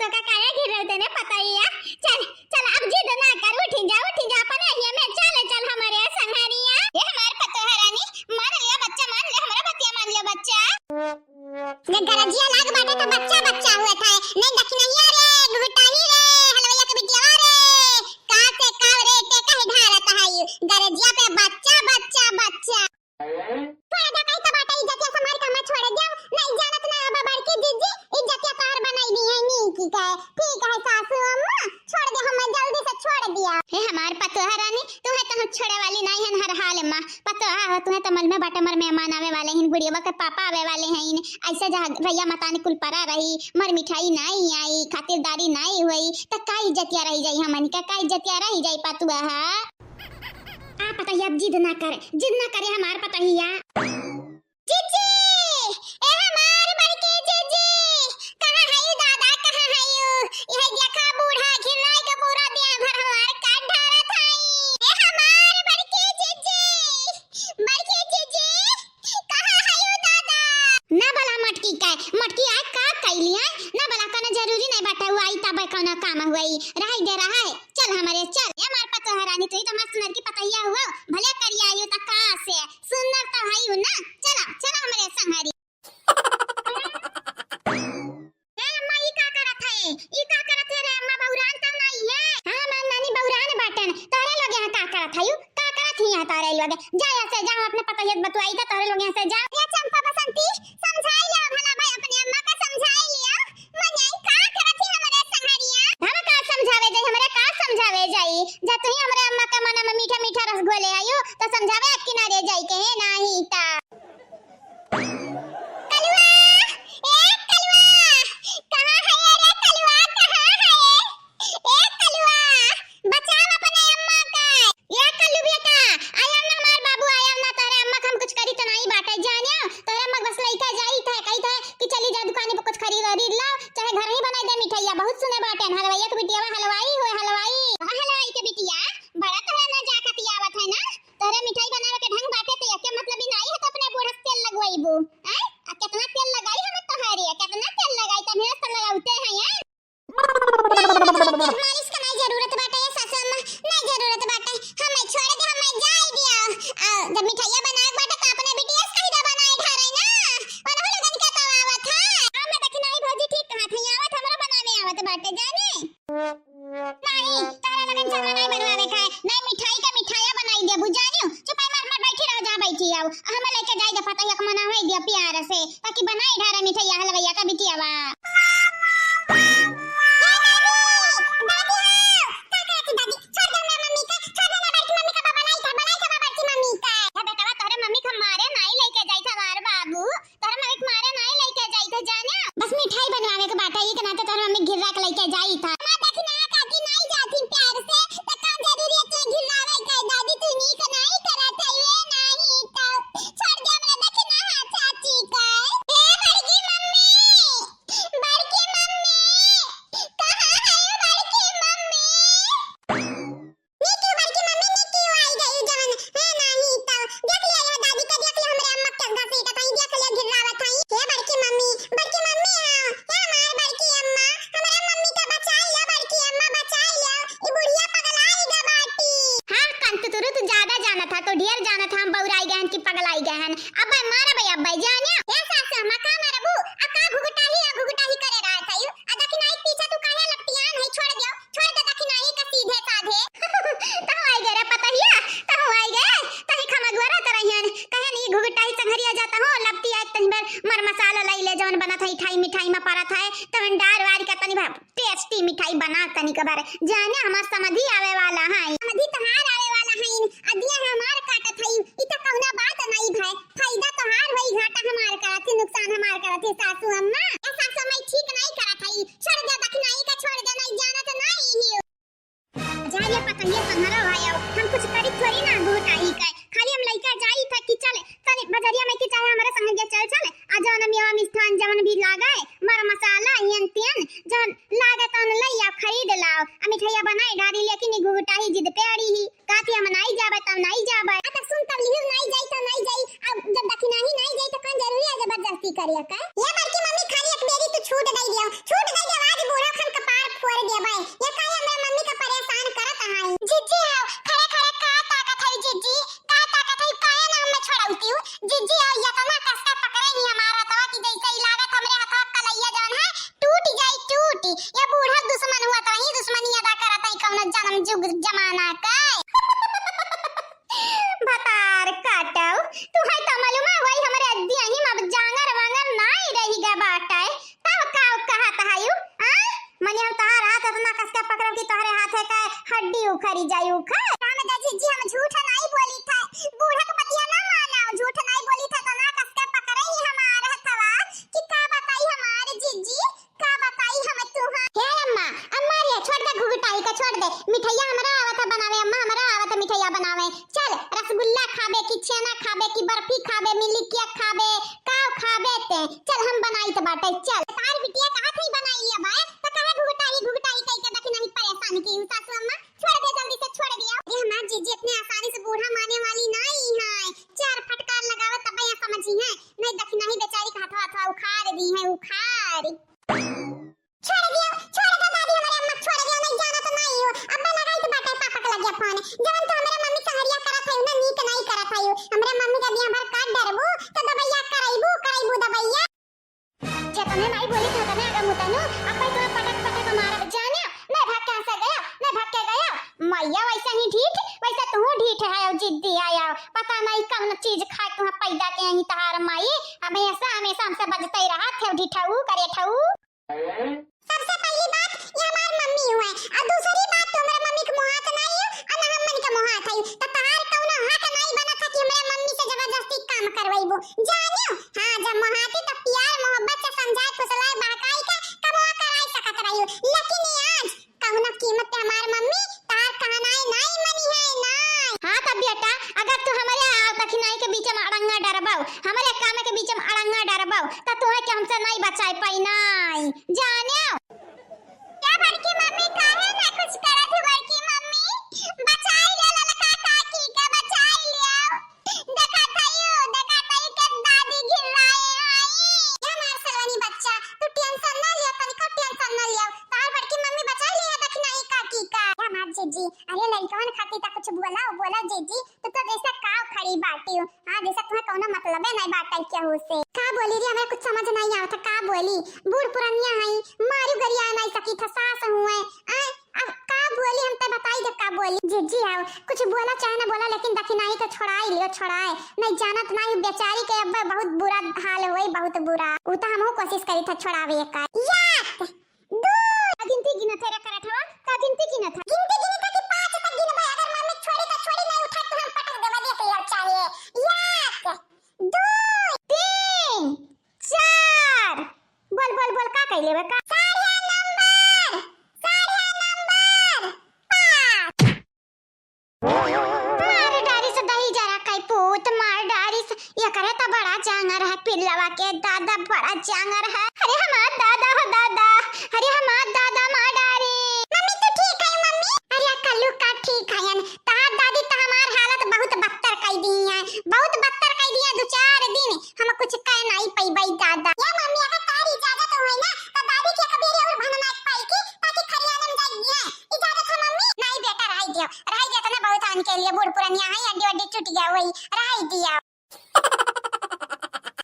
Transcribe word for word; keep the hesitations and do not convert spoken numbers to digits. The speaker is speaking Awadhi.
तो का काहे घिरौते ने पतोहिया? चल, चल, अब जिद ना कर, उठि जा, उठि जा, अपने हिया में चल, चल हमरे संघरिया। ए हमार पतोह रानी, मान लिया बच्चा, मान लिया, हमरा बतिया मान लिया बच्चा। ये गरजिया लाग बाटे तो बच्चा, बच्चा हुए था। नहीं दखिनहिया रे, घुघुटाही रे, हलवैया के बिटियावा रे, का से का रे, ते कहे ढारत है यू? गरजिया पे बच्चा, बच्चा, बच्चा। छोड़ दे, कही तो बाटे, इज्जतिया संभार के हमें छोड़ दे। नहीं जानत ना अब बड़की जीजी, इज्जतिया तोहर बनाई दी है नी की कहे। ठीक है सासू अम्मा, छोड़ दे, हमें जल्दी से छोड़ दिया। हे हमार पतोह रानी, तुम्हें तो हम छोड़े वाली नहीं हन हर हाल में। पतोह हो, तुम्हें तो मल में बाटे, मर मेहमान आवे वाले हैं, बुढ़िया के पापा आवे वाले हैं। ऐसे जहाँ रैया मतान कुल परा रही, मर मिठाई नहीं आई, खातिरदारी नहीं हुई, तो का इज्जतिया रही जाई हमन का, का इज्जतिया रही जाई पतोह? आ पतोहिया, अब जिद ना करे, जिद ना करे हमार पतोहिया। जीजी, ए हमार बड़की जीजी, कहाँ हयू दादा, कहाँ हयू? यह देखा बूढ़ा घिनाई के पूरा देह भर हमार काट ढारत हई। ए हमार बड़की जीजी, बड़की जीजी, कहाँ हयू दादा? ना भला मटकी का, मटकी आए का कैली है? ना भला कौनो जरूरी नहीं बाटे, वो आई तब कौनो काम हुई, रहाई दे रहा है। चल हमरे चल। ए हमार पतोह रानी, तू ही तो मस्त सुनर की पतोहिया हुआ, भले करिया आयु त का से, सुनर तो हई हूँ ना। चला, चला हमरे संघरी। ए अम्मा, ई का करत है? ई का करत है रे अम्मा, बौरान तो नहीं है? हाँ, हमार नानी बौरान बाटन। तोहरे लोग यहाँ का करत है? यू का करत ही यहाँ तोहरे लोग? जा यहाँ से, जा, हम अपने पतोहिया से बतुआई था, तोहरे लोग यहाँ से जा। ए चंपा बसंती, समझाई लिया भला भाई, अपने अम्मा का समझाई लिया। मने का करत ही हमरे संघरिया? हम का समझावे जाई, हमरे का समझावे जाई? जा तू ही हमरे अम्मा के मन में मीठा मीठा रस घोले आयु, तो समझावे अक्की ना रे जाई के, हे नाही ता। कलुआ, ए कलुआ, कहाँ है रे कलुआ, कहाँ है? ए कलुआ, बचाव अपने अम्मा का। या कल्लू बेटा, आया ना हमार बाबू, आया ना, तोहरे अम्मा के हम कुछ करी त नाई बाटे, जानियो, तोहरे अम्मा के बस लइका जाई थे, कही थे कि चली जा दुकानी पे कुछ खरीद वरीद लाओ, चाहे घर ही बनाई दे मिठाइया, बहुत सुने बाटे, हलवाइया के बिटियावा हलवाई हुए, हलवाई। हाँ, हलवाई के बिटिया, बड़ा तोहरा ना जा खतियावत है ना, तोहरे मिठाई बनावे के ढंग बाटे, तो एके मतलब ही नाई है तो अपने बूढ़ा से तेल लगवाईबू, आय? आ कितना तेल लगाई हम तोहरे, कितना तेल लगाई, तभी से लगावते हैं, हैं? मालिश का नहीं जरूरत बाटे ये सासू अम्मा, नहीं जरूरत बाटे। हमें छोड़ दे, हमें जाए दिया। आ, जब मिठाइया बनाए के बाटे तो अपने बिटिया से कही दे बनाए ठारे ना। ओनहु लोगन के तो आवत है। हाँ, मैं देखी नहीं भौजी ठीक कहा थी, आवत हमरा बनावे आवत बाटे जाने। नहीं, तारा लगन चलना नहीं बनवावे का है। नहीं मिठाई का मिठाइया बनाई दे बुझानियो। चुपाई मार मार बैठी रह जा बैठी आओ। हमें लेके जाए दे पता एक मना होई दिया प्यार से। ताकि बनाई ढारे मिठाइया हलवैया का बिटियावा। ए दादी, दादी, का कहत ही दादी? छोड़ दे ना मम्मी का, छोड़ दे ना बड़की मम्मी का, बनाई था, बनाई था बड़की मम्मी का। ए बेटवा, तोहरे मम्मी का मारे नाई लेके जाई था हमार बाबू, तोहरे मम्मी का मारे नाई लेके जाई था जाने। बस मिठाई बनवावे के बाटे, ई के नाते तोहरे मम्मी घिर्रा के लेके जाई था। हमार देखी ना काकी नाई जाती प्यार से, तो का जरूरी है तू घिर्रावे के? दादी तू नीक नाई करत है, ये नाई तो छोड़ दे हमरा देखी ना हाथ चाची का। ए बड़की मम्मी, बड़की मम्मी, कहाँ है बड़की मम्मी? निक्की बड़की मम्मी, निक्की आई गई जवन, है नाही तो। देख लिया यह दादी का, देख लिया हमरे अम्मा के घसीटा था, देख लिया घिर्रावत है। हे बड़की मम्मी, बड़की मम्मी, हाँ, हे हमार बड़की अम्मा, हमरे मम्मी का बचाई लो बड़की अम्मा, बचाई लो। ई बुढ़िया पगलाई गा बाटी। हाँ, कंतुतुरु तू ज्यादा जानत हा, तू ढेर जानत हा, हम बौराई गए हन कि पगलाई गए हन। अब्बे मारबे, अब्बे जानियो। ए सासु अम्मा, का मारबू? आ का घुघुटाही, आ घुघुटाही करे रहत हयू? आ देखी नाई पीछे तू काहे लपटियान है? छोड़ दियो, छोड़ दे देखी नाई का सीधे साधे। तहु आई गए रे पतहिया, तहु आई गए। तही खमगुआ रहत रहियन। कहे नी घुघुटाही संघरिया जाता हो, लपटिया एक तनी बार मर मसाला लाई ले, जवन बनत है, ठाई मिठाई में परत है, तवन डार वार का तनी भा टेस्टी मिठाई बना तनी के बारे। जाने हमार समधी आवे वाला है। समधी तोहार आवे वाला है, अदिया हमार काटत है। ई त कौना बात नहीं भाई, फायदा तोहार होई, घाटा हमार करत है, नुकसान हमार करत है सासू अम्मा। ए सासू अम्मा, ई ठीक नहीं करत है, छोड़ दे दखनाई का, छोड़ दे, नहीं जानत नहीं ही। जा रे पतहिया संघरो भाई, हम कुछ करी थोड़ी ना घुघुटाही का, खाली हम लइका जाई था कि चल तनी बजरिया में कि चाहे हमारे संग के चल चल, आ जवन मेवा मिष्ठान जवन भी लागे, मर मसाला, यन त्यन, जवन लागे तवन लइया खरीद लाओ, आ मिठाइया बनाए डारी, लेकिन ई घुघुटाही जिद पे अड़ी ही, काती हम नाई जाबे तब नाई जाबे। आ तब सुन तब लिहियो नाई जाई तब नाई जाई, अब जब दखिनाही नाई जाई तो कौन जरूरी है जबरदस्ती करिया का? ये बड़की मम्मी खाली एक बेरी तू छूट दे दियो, छूट दे दियो, आज बूढ़ा खन के हम तोहार हाथ इतना कस के पकड़ब कि तोहरे हाथे का हड्डी उखरी जाई उखर। हम तो जीजी, हम झूठ नाई बोली था, बूढ़ा के बतिया ना मानो, झूठ नाई बोली था, इतना कस के पकड़े ही हमार हथवा कि का बताई हमार जीजी, का बताई हम तुहा। हे अम्मा, अम्मा रे, छोड़ दे घुघुटाई का, छोड़ दे। मिठैया हमरा आवत है बनावे, अम्मा, हमरा आवत है मिठैया बनावे। चल, रसगुल्ला खाबे कि छेना खाबे कि बर्फी खाबे, मिल्क केक खाबे, का खाबे ते? चल, हम बनाइत बाटे, चल। तार बिटिया कहा थई बनाई लिया बाय, त काहे घुघुटाई, घुघुटाई कई के दखिनही परेशान की सासू अम्मा? छोड़ दे, जल्दी से छोड़ दिया। ये हमार जीजी इतने आसानी से बूढ़ा माने वाली नाई है। चार फटकार लगावे तबे यहाँ समझी है, नहीं दखिनही बेचारी का हथवा, हथवा उखाड़ दी है, उखाड़। छोड़ दियो, छोड़ दो दादी, हमरे अम्मा छोड़ दियो, नहीं जाना तो नहीं हो। अब्बा लगाई तो बाटे पापा के लगे फोन। जवन तो हमरे मम्मी संगरिया करत है ना, नीक नहीं करत है। हमरे मम्मी का बियाह भर काट डरबू, तो दबैया करैबू, करैबू दबैया। जे तने नहीं बोली था, तने अगर मुतनु, अब्बा तो पटक पटक मारब जाने, मैं भाग के हंसा गया, मैं भाग के गया। मैया वैसे ही ढीठ, वैसे तू ढीठ है और जिद्दी है और पता नहीं कौन चीज खाए तुहा पैदा के यहीं तहार माई, हमेशा, हमेशा हमसे बजते ही रहा थे, ढीठऊ, करेठऊ। सबसे पहली बात, ये हमार मम्मी हुए, और दूसरी बात, तू हमरे मम्मी के मोहात नहीं हो, और ना हम मन के मोहात हई, तो तहार कौनो हक नहीं बनत है कि हमरे मम्मी से जबरदस्ती काम करवाइबो, जानियो? हाँ, जब मोहाती तो प्यार मोहब्बत से समझाए, फुसलाए, बहकाई के कमवा कराई सकत रही हो, लेकिन ये आज कौनो कीमत पे हमार मम्मी तहार कहनाई नहीं मनी है, नहीं। हाँ, तब बेटा, अगर तू हमरे आ दखिनाई के बीच में अड़ंगा डरबाऊ, हमरे काम के बीच में अड़ंगा डरबाऊ, तो तुम्हें के हमसे नहीं बचाए पाई, नहीं। जाने। क्या बड़की मम्मी, काहे ना कुछ करत हो बड़की मम्मी? बचाई लियो ललका काकी के, बचाई लियो। देखा थई, देखा थई के दादी घिर्राए आई। ये हमार सलोनी बच्चा, तू tension ना लियो, तनिको tension ना लियो। तार बड़की मम्मी बचाई लियो दखिनाई काकी का। ये हमार जीजी, अरे लड़कवन खातिर त कुछ बोला, बोला जीजी, तू तो जैसे काव खड़ी बाटी हो। हाँ, जैसे तुम्हें कौनो मतलबे नहीं बाटे केहू से। का बोली रे, हमें कुछ समझ नहीं आवत, का बोली? बूढ़ पुरनिया हई, मारू गरिया नहीं सकी था, सास हुए। आय, अब का बोली, हम ते बताई जब का बोली। जीजी आओ, कुछ बोला चाहे ना बोला, लेकिन दखिनाई तो छोड़ाई लियो, छोड़ाए। नहीं जानत नहीं, बेचारी के अब बहुत बुरा हाल होई, बहुत बुरा। उ तो हमहू कोशिश करी था छोड़ावे का। याक, दू। का गिनती गिनत है रे करठवा? का गिनती गिनत है? गिनती गिनत है कि पाँच तक गिनबे, अगर मम्मी छोड़ी तो छोड़ी, नहीं उठा तो हम पटक देबे, देख लियो चाहे। याक, दू, तीन, चार। बोल, बोल, बोल, का कइले बा, का? साढ़िया नंबर, साढ़िया नंबर पाँच। मार डारिस दही जरा कई पूत, मार डारिस। एकरे त बड़ा जांगर है, पिल्लवा के दादा बड़ा जांगर है। अरे हमार दादा हो दादा, अरे हमार दादा मार डारी। मम्मी तू ठीक है मम्मी? अरे कल्लू का ठीक है, तार दादी त हमार हालत बहुत बदतर कई दी है, बहुत बदतर कई दी है। दो चार दिन हम कुछ कह नहीं पइबई दादा। ये मम्मी, अगर तारी इजाजत होई ना, तो दादी के एक बेरी और भनना पाई की, ताकि खरियाने में जाई है। इजाजत है मम्मी? नहीं बेटा, रही दियो, रही दियो, तने बहुत आन के लिए बूढ़ पुरनिया है, हड्डी वड्डी टूट गया वही, रही दियो।